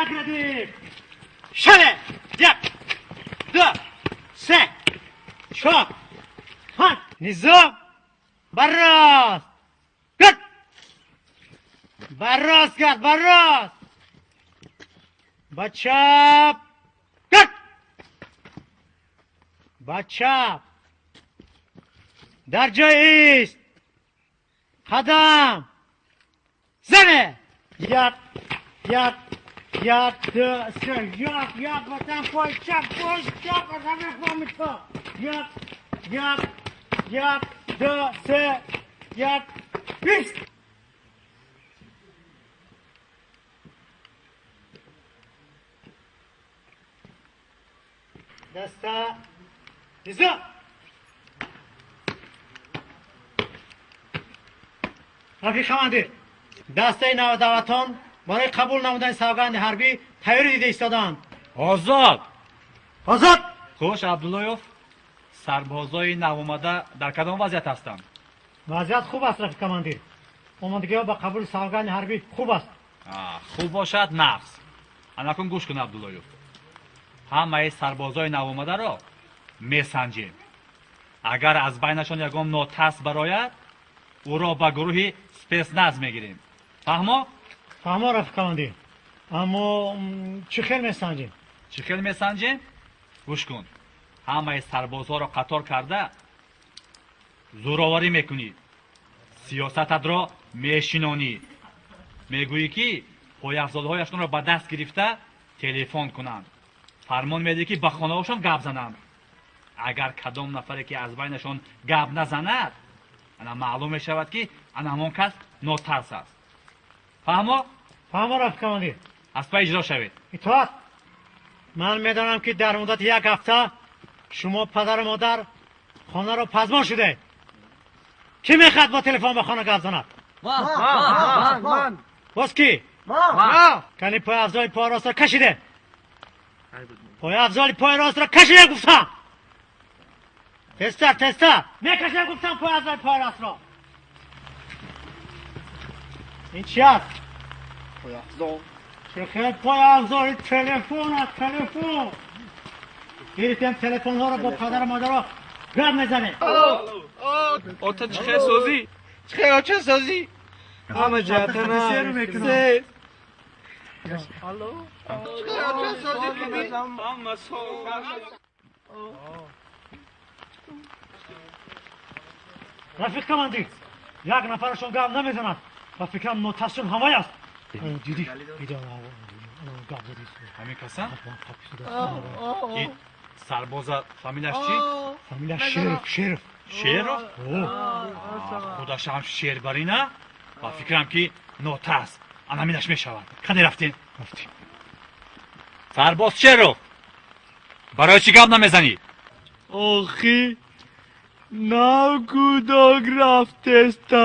Як радиф. Шаве. Як, ду, се, чор, панҷ. Низом. Баррост. Гард. Баррост гард, баррост. Ба чап. Гард. Ба чап. Дар ҷой ист. Қадам. Зане. Як, як, як, ду, се, як, як, ватан, пой чап, пой чап, аз ҳама то. Як, як, як, ду, се, як, бист. Даста. Низом. Рафиқ командир, дастаи навдаъватон барои қабул намудани савганди ҳарбӣ тайёрӣ дида истодаанд. Озод! Озод! Хуш, Абдуллоев, сарбозои навомада дар кадом вазъият ҳастанд? Вазъият хуб аст, рафиқ командир. Омодагиҳо ба қабули савганди ҳарбӣ хуб аст. Хуб бошад, нағз. Анакун гӯш кун, Абдуллоев. Ҳамаи сарбозои навомадаро месанҷем. Агар аз байнашон ягон нотарс барояд, ӯро ба гурӯҳи спецназ мегирем. Фаҳмо? Фаҳмо, рафиқ командир. Аммо чӣ хел месанҷем? Чӣ хел месанҷем? Гӯш кун. Ҳамаи сарбозҳоро қатор карда зӯроварӣ мекунӣ. Сиёсататро мешинонӣ. Мегӯӣ, ки пойафзолҳояшонро ба даст гирифта телефон кунанд. Фармон медиҳӣ, ки ба хонаҳошон гап зананд. Агар кадом нафаре ки аз байнашон гап назанад, ана маълум мешавад, ки ана ҳамон кас нотарс аст. Фаҳмо? Фаҳмо, рафиқ командир. Аз пай иҷро шавед. Итоат. Ман медонам, ки дар муддати як ҳафта шумо падару модар хонаро пазмон шудаед. Кӣ мехоҳад бо телефон ба хона гап занад? Ман. Боз кӣ? Кани, пойафзоли пои ростро кашиде. Пойафзоли пои ростро кашиде, гуфтам. Тезтар, тезтар мекашидам, гуфтам, пойафзоли пои ростро. Ин чи аст? Пойафзол. Чӣ хел пойафзоли? Телефон аст, телефон. Гирифтем телефонҳоро, бо падару модаро гап мезанем. Ота, чӣ хел созӣ? Чӣ хел, оча, созӣ? Ҳама ҷиҳатана. Се. Алло. Чӣ хел, оча, созӣ, хубӣ? Ҳама соз. Рафиқ командир, як нафарашон гап намезанад. Ба фикрам, нотарсшон ҳамай аст. Дидӣ, дида, гап задӣ. Ҳамин каса? Ки сарбоза, фамилияш чӣ? Фамилия Шеров, Шеров. Шеров? Худашам шербарина. Ба фикрам, ки нотарс анаминаш мешавад. Кане, рафтем. Рафтем. Сарбоз Шеров, барои чӣ гап намезанӣ? Охи, нав кӯдак рафтестам.